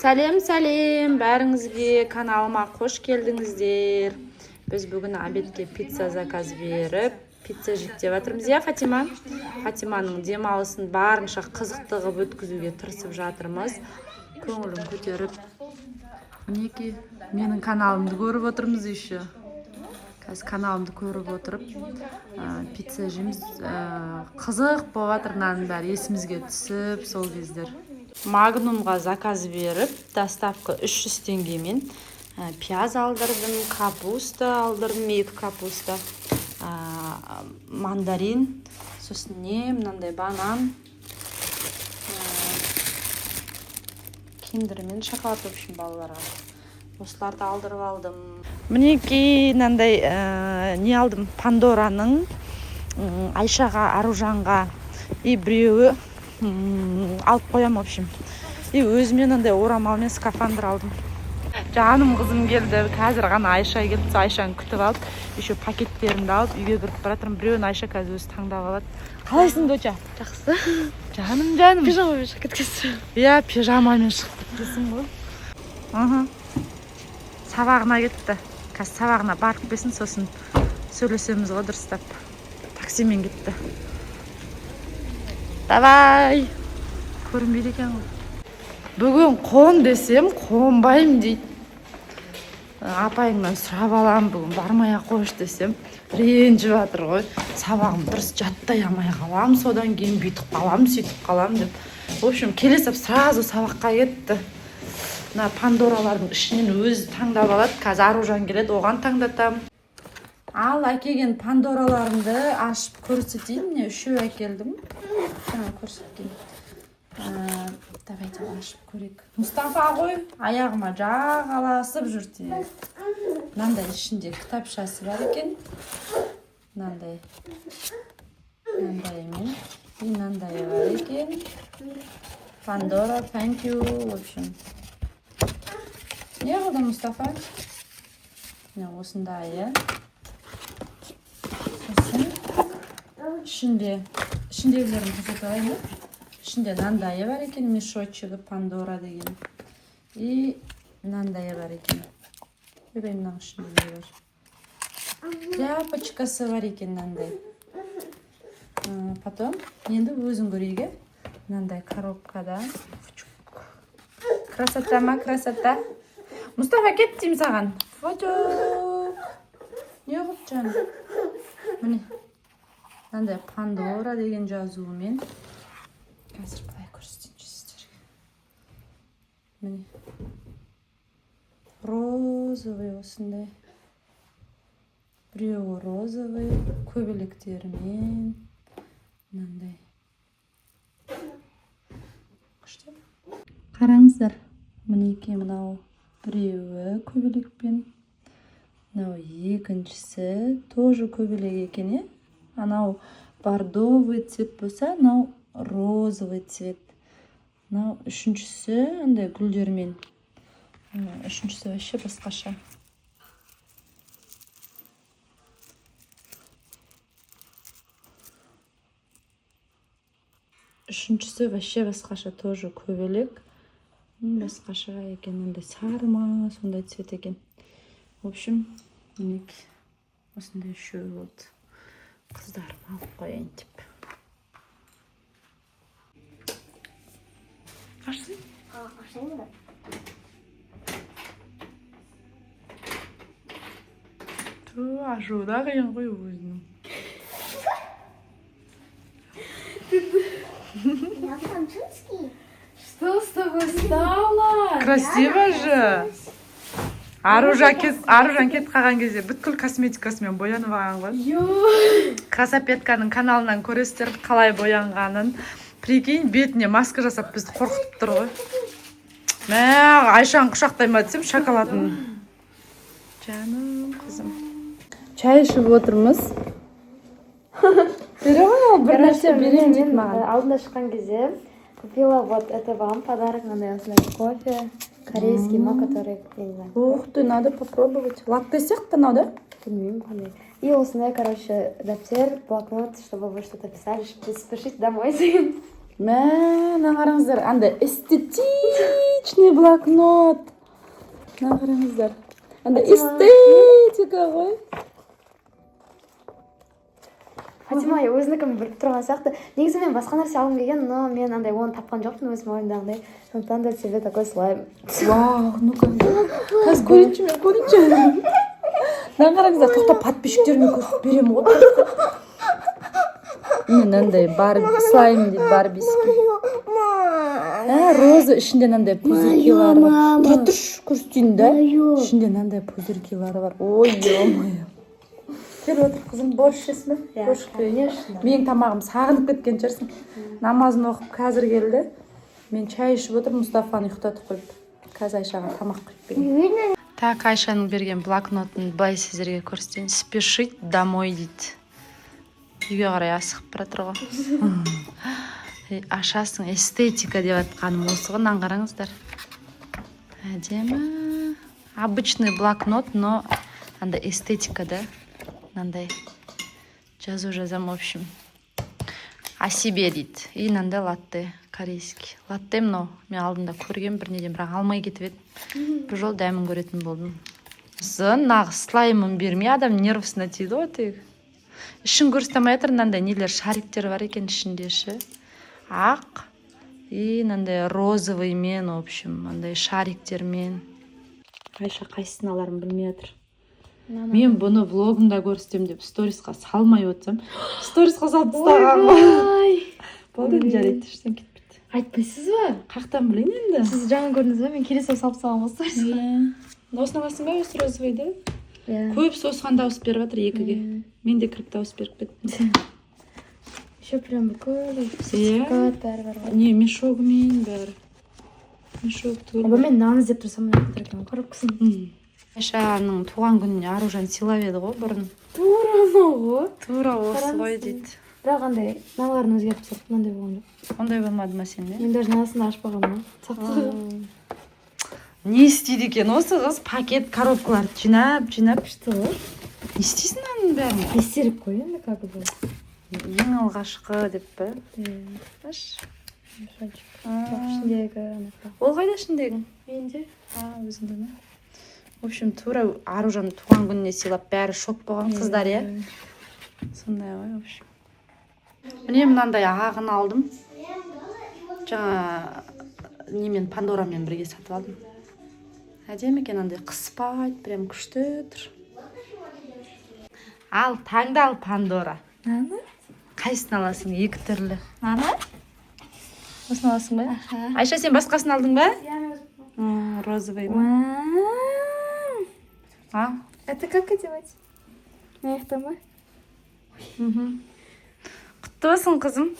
Сәлем, сәлем бәріңізге! Каналыма қош келдіңіздер! Біз бүгін обедке пицца заказ беріп, пицца жейік деп жатырмыз, иә, Фатима? Фатиманың демалысын барынша қызықты қылып өткізуге тырысып жатырмыз, көңілін көтеріп. Мінекей, менің каналымды көріп отырмыз еще. Қазір каналымды көріп отырып, пицца жейміз. Қызық болып жатыр мынаның бәрі есімізге түсіп, сол кездер. Магнумға заказ беріп, доставка 300 теңгемен, пияз алдырдым, капуста алдырдым, екі капуста, мандарин, сосын не, мынандай банан, киндер мен шоколад, в общем, балаларға осыларды алдырып алдым. Мінекей, мынандай не алдым, Пандораның, Айшаға, Аружанға и біреуі алып қоямын, в общем. И өзіме мынандай орамал мен скафандр алдым. Жаным қызым келді қазір ғана, Айша келді. Сол Айшаны күтіп алып, еще пакеттерімді алып, үйге кіріп бара жатырмын. Біреуін Айша қазір өзі таңдап алады. Қалайсың, доча? Жақсы. Жаным, жаным. Пижамамен шығып кеткенсің. Иә, пижамамен шығып кеткенсің ғой. Аха, сабағына кетті. Қазір сабағына барып келсін, сосын сөйлесеміз ғой дұрыстап. Таксимен кетті. Давай, көрінбейді екен ғой. Бүгін қон десем, қонбаймын дейді. Апайыңнан сұрап аламын, бүгін бармай ақ қойшы десем, ренжіп жатыр ғой. Сабағым дұрыс жаттай алмай қаламын, содан кейін бүйтіп қаламын, сөйтіп қаламын деп. В общем, келе сап сразу сабаққа кетті. Мына пандоралардың ішінен өзі таңдап алады. Қазір Аружан келеді, оған таңдатамын. Ал әкелген пандораларымды ашып көрсетейін. Міне, үшеу әкелдім жаңа көрсеткен. Давайте ашып көрейік. Мұстафа ғой аяғыма жағаласып жүр тек. Мынандай ішінде кітапшасы бар екен, мынандай, мынандаймен и мынандайы бар екен. Пандора, thank you. В общем, не қылды Мұстафа? Міне, осындайы. Сосын ішіндегілерін көрсете алайын ба? Ішінде мынандайы бар екен, мешочегі Пандора деген, и мынандайы бар екен. Ойбай, мынаның ішінде не бар? Тряпочкасы бар екен мынандай. Потом енді өзің көрейік, иә. Мынандай коробкада. Красота ма, красота! Мұстафа, кет деймін саған. Фоток не қылды, жаным? Міне, мынандай Пандора деген жазуымен. Қазір былай көрсетейінші сіздерге. Міне, розовый, осындай біреуі, розовый көбелектерімен, мынандай күшті. Қараңыздар, мінекей, мынау біреуі көбелекпен, мынау екіншісі тоже көбелек екен, иә. Анау бордовый цвет болса, мынау розовый цвет. Мынау үшіншісі андай гүлдермен. Үшіншісі вообще басқаша. Үшіншісі вообще басқаша, тоже көбелек. Басқаша екен, андай сары ма, сондай цвет екен. В общем, мінекей, осындай үшеуі болды. Қыздарым алып қояйын деп ашсын. Ашайын ба? Ту, ашу да қиын ғой өзінің. Я французский. Что с тобой стало? Красиво же. Аружан кетіп қалған кезде бүткіл косметикасымен боянып алған ғой. Ё. Красопетканың каналынан көресіздер қалай боянғанын. Прикинь, бетіне маска жасап, бізді қорқытып тұр ғой. Мә, Айшаны құшақтай ма десем, шоколадын. Жаным қызым, чай ішіп отырмыз. Бере ғой, ол бір нәрсе беремін дейді маған. Алдында шыққан кезде купила вот это вам подарок, мынандай, осындай кофе корейский ма, который, я не знаю. Ух ты, надо попробовать. Латте сияқты мынау, да? Білмеймін қандай. И осындай, короче, дәптер, блокнот, чтобы вы что-то писали, спешите домой деген. Мә, мына қараңыздар, андай эстетичный блокнот. Мына қараңыздар, андай эстетика ғой. Фатима өзінікін біліп тұрған сияқты. Негізі мен басқа нәрсе алғым келген, но мен андай оны тапқан жоқпын өзім ойымдағыдай. Сондықтан да тебе такой слайм. Вау, ну-ка, қазір көрейінші, мен көрейінші. Мына қараңыздар, тоқта, подписчиктеріме көрсетіп беремін ғой. Міне, мынандай барби слайм дейді, барбиский. А, роза, ішінде мынандай пузырькилары бар. Тұра тұршы, көрсетейін да. Ішінде мынандай пузырькилары бар. Ой, ё-моё. Кел, отыр, қызым. Борщ ішесің бе? Борщ. Конечно. Менің тамағым сағынып кеткен шығарсың. Намазын оқып қазір келді. Мен шай ішіп отырмын, Мұстафаны ұйықтатып қойып. Қазір Айшаға тамақ құйып берейін. Так, Айшаның берген блокнотын былай сіздерге көрсетейін. «Спешить домой» дейді. Үйге қарай асығып бара жатыр ғой. Ей, ашасың, эстетика деп жатқаным осы ғой. Мынаны қараңыздар, әдемі. Обычный блокнот, но андай эстетика да. Мынандай жазу жазам, в общем. «О себе» дейді. И мынандай латте, корейский латте мынау. Мен алдында көргем бір неден, бірақ алмай кетіп едім. Бір жолы дәмін көретін болдым. Нағыз слаймын бермей, адам нервысына тиді ғой тегі. Ішін көрсете алмай жатыр. Мынандай нелер, шариктер бар екен ішінде. Ше, ақ и мынандай розовыймен, в общем, мынандай шариктермен. Айша қайсысын аларын білмей жатыр. Мен бұны влогымда көрсетемін деп сторисқа салмай отырсам, сторисқа салып тастағанмын ғой. Ой. Болды енді, жарайды, ештеңе кетпейді. Айтпайсыз ба? Қаяқтан білейін енді? Сіз жаңа көрдіңіз ба? Мен келесі жолы салып тастағанмын ғой сторисқа. Иә, осыны аласың ба, осы розовыйды? Иә. Көбісі осыған дауыс беріп жатыр, екіге. Мен де кіріп дауыс беріп кеттім. Еще прям бүкіл сертификат, бәрі бар ғой. Не, мешогымен бәрі, мешок түгел. Оба, мен нан іздеп тұрсам, мына жақта тұр екен коробкасын. Айшаның туған күніне Аружан сыйлап еді ғой бұрын. Тура анау ғой. Тура осы ғой Қараңыз. дейді. Бірақ андай мыналарын өзгертіп тастапты, мынандай болған жоқ. Ондай болмады ма сенде? Мен даже мынасын да ашпағанмын ғой. Не істейді екен осы қыз, пакет, коробкаларды жинап жинап Күшті ғой. Не істейсің аның бәрін? Естелік қой енді, как бы. Ең алғашқы деп па? Иә. Аш. Мешочек. А. Жоқ, ішіндегі анақа. Ол қайда, ішіндегі? Менде. А, өзіңде ме? В общем, тура Аружанның туған күніне сыйлап, бәрі шок болған қыздар, иә, сондай ғой. В общем, міне, мынандай ағын алдым. Жаңа немен, Пандорамен бірге сатып алдым. Әдемі екен, андай қыспайды, прям күшті тұр. Ал, таңда ал, Пандора. Мынаны. Қайсысын аласың? Екі түрлі. Мынаны. Осыны аласың ба? Айша, сен басқасын алдың ба? Иә, мен. Розовый ма? А. Это как одевать? Мына жақта ма? Мхм. Құтты болсын, қызым,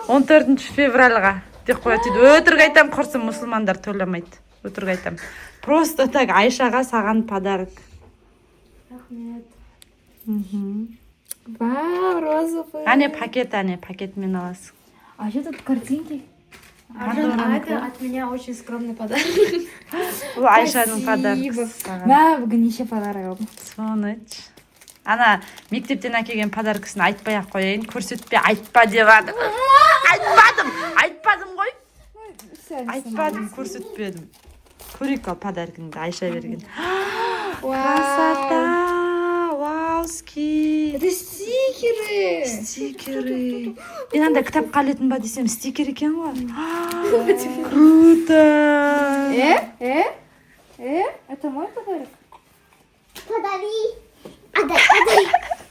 14 февральға деп қояды дейді. Өтірік айтамын, құрсын, мұсылмандар тойламайды. Өтірік айтамын. Просто так Айшаға саған подарок. Рахмет. Мхм. Вау, розовый. Әне пакет, әне пакетмен аласың. А что тут, картинки? Пандоранікі. Это от меня очень скромный подарок. Бұл Айшаның Спасибо. подаркасы саған. Мә, бүгін неше подарок алдым. Соны айтшы. Ана мектептен әкелген подаркасын айтпай ақ қояйын, көрсетпе, айтпа деп жатыр. Айтпадым, айтпадым ғой, айтпадым, көрсетпедім. Көрейік ал подаркіңді, Айша берген. Красота, вауский. Это стикеры. Стикеры. Мен андай кітапқа ілетін ба десем, стикер екен ғой. Круто. Э? Э? Э? Это мой подарок? Подари. Адай, адай.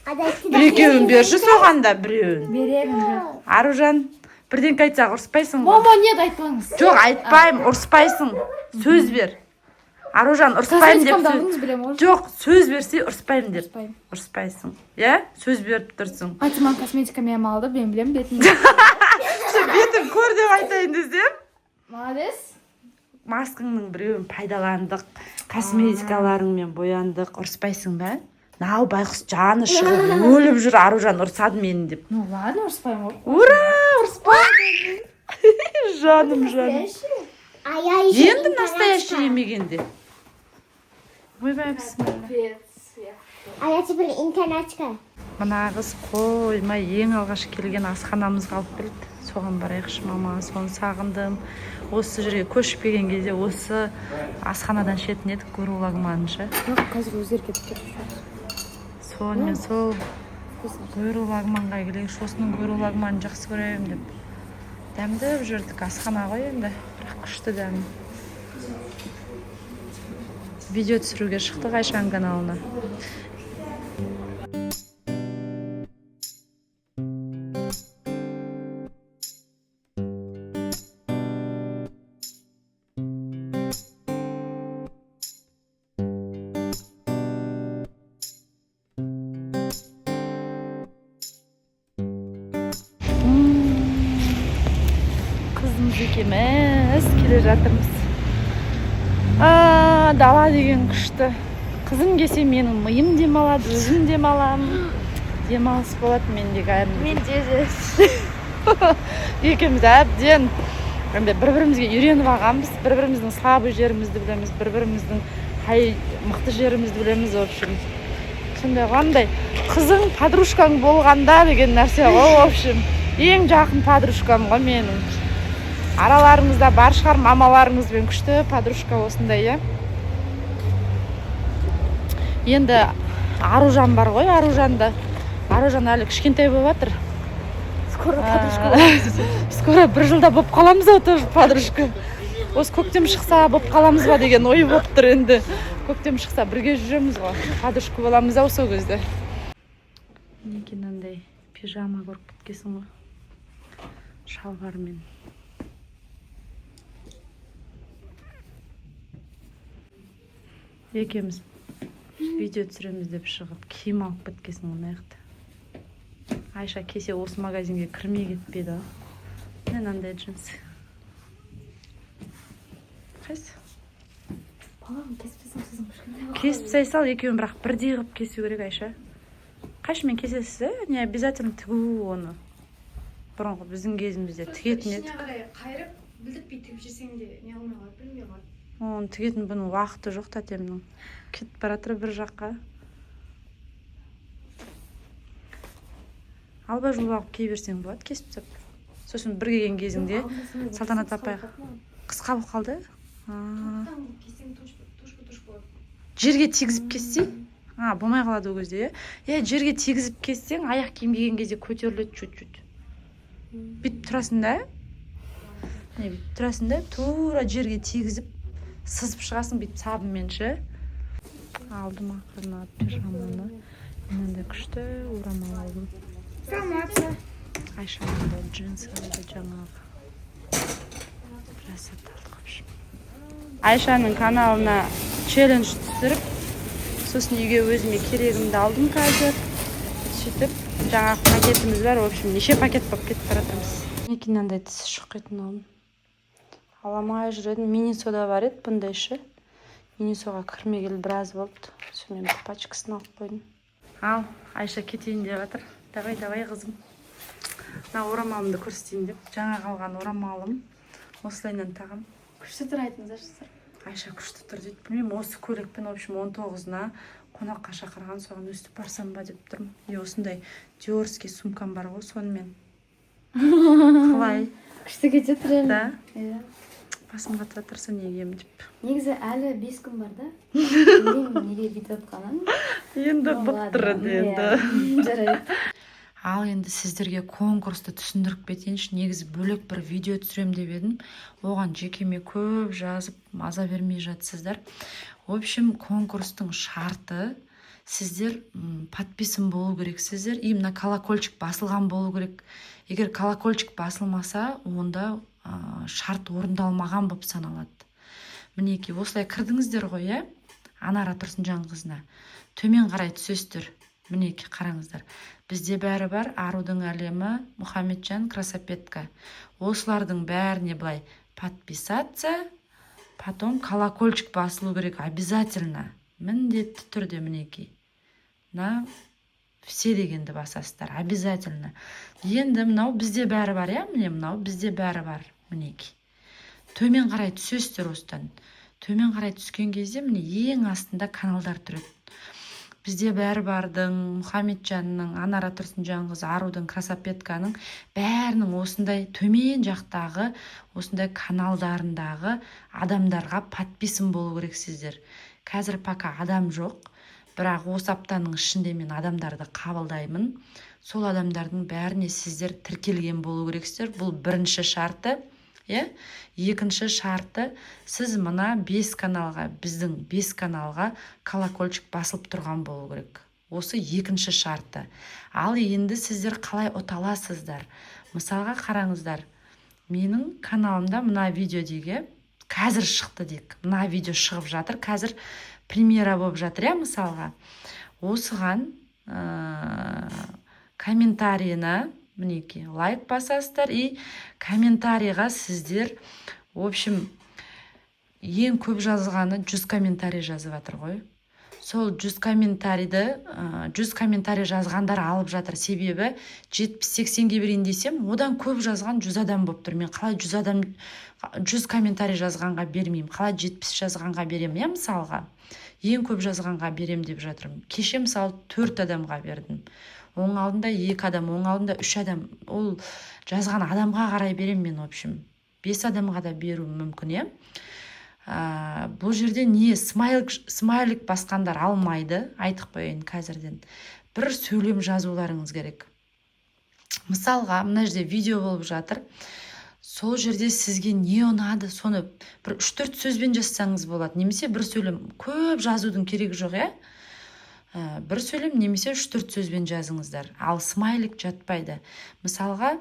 Адай. Бір екеуін берші соған да, біреуін. Беремін, бірақ. Аружан, бірдеңке айтсақ, ұрыспайсың ғой? Мама, нет, айтпаңыз. Жоқ, айтпаймын, ұрыспайсың, сөз бер. Аружан, ұрыспаймын деп Косметикамды сөз. алдыңыз, білемін ғой. Жоқ, сөз берсе, ұрыспаймын деп. Ұрыспаймын. Ұрыспайсың, иә, сөз беріп тұрсың. Фатима косметика менен алды, мен білемін бетін. Бетін көр деп айтайын десем. Молодец. Маскаңның біреуін пайдаландық, косметикаларыңмен бояндық. Ұрыспайсың ба? Мынау байғұс жаны шығып өліп жүр, Аружан ұрсады мені деп. Ну ладно, ұрыспаймын ғой. Ура, ұрыспады, жаным, жаным. А я еще Енді настоящий емегенде. Ойбай, бісміллә. А я теперь интернетка. Мына қыз қоймай ең алғаш келген асханамызға алып келді. Соған барайықшы, мама, соны сағындым. Осы жерге көшіп келген кезде осы асханадан ішетін едік Гуру лагманын ше. Жоқ, қазір өздері кетіп кетті. Сонымен сол Гуру лагманға келейікші, осының Гуру лагманын жақсы көремін деп дәмдеп жүрдік. Асхана ғой енді, бірақ күшті дәмі. Видео түсіруге шықтық Айшаның каналына. Қызымыз екеуміз келе жатырмыз. А, дала деген күшті. Қызым келсе, менің миым демалады, өзім демаламын, демалыс болады менде кәдімгідей. Менде де. Екеуміз әбден енді бір бірімізге үйреніп алғанбыз. Бір біріміздің слабый жерімізді білеміз, бір біріміздің қай мықты жерімізді білеміз. В общем, сондай ғой, андай қызың подружкаң болғанда деген нәрсе ғой. В общем, ең жақын подружкам ғой менің. Араларыңызда бар шығар мамаларыңызбен күшті подружка осындай, иә. Енді Аружан бар ғой, Аружан да, Аружан әлі кішкентай болып жатыр. Скоро подружка. Скоро бір жылда болып қаламыз ау тоже подружка. Осы көктем шықса, болып қаламыз ба деген ой болып тұр. Енді көктем шықса, бірге жүреміз ғой, подружка боламыз ау сол кезде. Мінекей, мынандай пижама көріп кеткенсің ғой шалбармен. Екеуміз видео түсіреміз деп шығып, киім алып кеткенсің ғой мына жақта. Айша келсе, осы магазинге кірмей кетпейді ғой. Міне, мынандай джинсы қайсы? Балам, кеспесең, сіздің кішкентай. Кесіп тастай сал екеуін, бірақ бірдей қылып кесу керек. Айша, қайшымен кесесіз, ә? Не обязательно тігу оны. Бұрынғы біздің кезімізде тігетін едік. Ішіне қарай қайырып, білдіртпей тігіп жіберсең де, не қылмай қалады, білінбей қалады. Оны тігетін бұның уақыты жоқ тәтемнің, кетіп бара жатыр бір жаққа. Алба жұлба қылып кие берсең болады, кесіп тастап. Сосын бір келген кезіңде Салтанат апайға. Қысқа болып қалды. А, Топтан кессең, туш туш болады. Жерге тигізіп кессей, а, болмай қалады ол кезде, иә. Жерге тигізіп кессең, аяқ киім киген кезде көтеріледі чуть чуть. Бүйтіп тұрасың да, міне, бүйтіп тұрасың да, тура жерге тигізіп сызып шығасың бүйтіп сабынмен ше. Алдым ақырына пижаманы. Мынандай күшті орамал алдым. Айша мынандай джинсы алды жаңағы. Біраз зат алдық, в общем. Айшаның каналына челлендж түсіріп, сосын үйге өзіме керегімді алдым қазір. Сөйтіп жаңағы пакетіміз бар. В общем, неше пакет болып кетіп бара жатырмыз. Мінекей, мынандай тісі шұқитын алдым, ала алмай жүр едім. Минисода бар еді бұндай ше, Минисоға кірмегелі біраз болды. Сонымен бір пачкасын алып қойдым. Ал Айша кетейін деп жатыр. Давай, давай, қызым. Мына орамалымды көрсетейін деп, жаңа қалған орамалым, осылайынан тағам. Күшті тұр, айтыңыздаршы, сіздер. Айша күшті тұр дейді. Білмеймін, осы көйлекпен, в общем, 19-ына қонаққа шақырған, соған өстіп барсам ба деп тұрмын. И осындай диорский сумкам бар ғой, сонымен қалай? Күшті кетеді реально. Да. Иә. Басым қатып жатыр, соны не киемін деп. Негізі әлі 5 күн бар да, білмеймін неге бүйтіп жатқанын. Енді Ну, бұқтырды ладно, енді. иә. Жарайды. Ал енді сіздерге конкурсты түсіндіріп кетейінші. Негізі бөлек бір видео түсірем деп едім, оған жекеме көп жазып, маза бермей жатсыздар. В общем, конкурстың шарты: сіздер подписан болу керексіздер и мына колокольчик басылған болу керек. Егер колокольчик басылмаса, онда шарт орындалмаған болып саналады. Мінекей, осылай кірдіңіздер ғой, иә, Анара Тұрсынжанқызына. Төмен қарай түсесіздер. Мінекей, қараңыздар, бізде бәрі бар, Арудың әлемі, Мұхамеджан, Красопетка, осылардың бәріне былай подписаться, потом колокольчик басылу керек обязательно, міндетті түрде. Мінекей, мына все дегенді басасыздар обязательно. Енді мынау бізде бәрі бар, иә, міне, мынау бізде бәрі бар. Мінекей, төмен қарай түсесіздер. Осыдан төмен қарай түскен кезде, міне, ең астында каналдар тұрады. Бізде бәрі бардың, Мұхамеджанның, Анара Тұрсынжанқызы, Арудың, Красопетканың, бәрінің осындай төмен жақтағы осындай каналдарындағы адамдарға подписан болу керексіздер. Қазір пока адам жоқ, бірақ осы аптаның ішінде мен адамдарды қабылдаймын. Сол адамдардың бәріне сіздер тіркелген болу керексіздер. Бұл бірінші шарты, иә. Екінші шарты: сіз мына бес каналға, біздің бес каналға колокольчик басылып тұрған болу керек. Осы екінші шарты. Ал енді сіздер қалай ұта аласыздар? Мысалға, қараңыздар, менің каналымда мына видео деге қазір шықты дейік. Мына видео шығып жатыр қазір, премьера болып жатыр, иә. Мысалға, осыған комментарийына, мінекей, лайк басасыздар и комментарийға сіздер, в общем, ең көп жазғаны 100 комментарий жазып жатыр ғой. Сол 100 комментарийді, 100 комментарий жазғандар алып жатыр. Себебі 70-80-ге берейін десем, одан көп жазған 100 адам болып тұр. Мен қалай 100 адам 100 комментарий жазғанға бермеймін, қалай 70 жазғанға беремін, иә? Мысалға, ең көп жазғанға берем деп жатырмын. Кеше, мысалы, төрт адамға бердім, оның алдында екі адам, оның алдында үш адам. Ол жазған адамға қарай беремін мен. В общем, бес адамға да беруім мүмкін, иә. Бұл жерде не смайлик басқандар алмайды, айтып қояйын қазірден. Бір сөйлем жазуларыңыз керек. Мысалға, мына жерде видео болып жатыр, сол жерде сізге не ұнады, соны бір үш төрт сөзбен жазсаңыз болады немесе бір сөйлем. Көп жазудың керегі жоқ, иә. Бір сөйлем немесе үш төрт сөзбен жазыңыздар, ал смайлик жатпайды. Мысалға,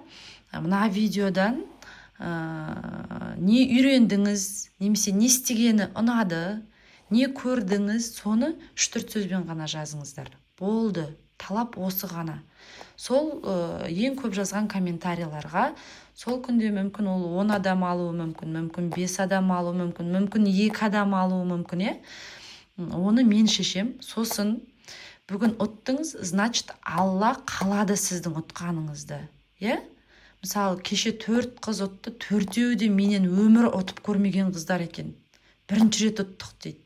мына видеодан не үйрендіңіз немесе не істегені ұнады, не көрдіңіз, соны үш төрт сөзбен ғана жазыңыздар, болды. Талап осы ғана. Сол ең көп жазған комментарийларға сол күнде мүмкін ол 10 адам алуы мүмкін, мүмкін 5 адам алуы мүмкін, мүмкін екі адам алуы мүмкін, иә. Оны мен шешем. Сосын бүгін ұттыңыз, значит, Алла қалады сіздің ұтқаныңызды, иә. Мысалы, кеше төрт қыз ұтты, төртеуі де менен өмірі ұтып көрмеген қыздар екен. «Бірінші рет ұттық», – дейді.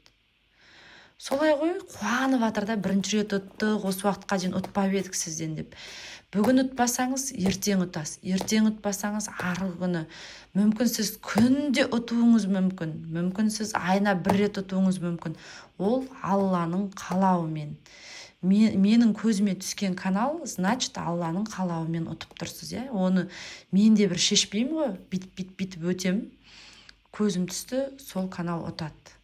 Солай ғой, қуанып жатыр да: «Бірінші рет ұттық, осы уақытқа дейін ұтпап едік сізден», – деп. Бүгін ұтпасаңыз, ертең ұтасыз, ертең ұтпасаңыз, арғы күні. Мүмкін, сіз күнде ұтуыңыз мүмкін, мүмкін, сіз айына бір рет ұтуыңыз мүмкін. Ол Алланың қалауымен. Менің көзіме түскен канал, значит, Алланың қалауымен ұтып тұрсыз, иә. Оны мен де бір шешпеймін ғой, бүйтіп, бүйтіп, бүйтіп өтем, көзім түсті, сол канал ұтады.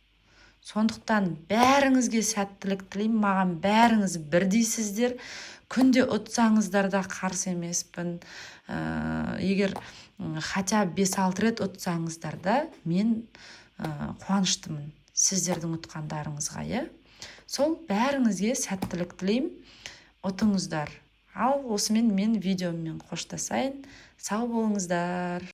Сондықтан бәріңізге сәттілік тілеймін. Маған бәріңіз бірдейсіздер. Күнде ұтсаңыздар да қарсы емеспін. Егер хотя 5-6 рет ұтсаңыздар да, мен қуаныштымын сіздердің ұтқандарыңызға, иә. Сол, бәріңізге сәттілік тілеймін, ұтыңыздар. Ал осымен мен видеоммен қоштасайын. Сау болыңыздар.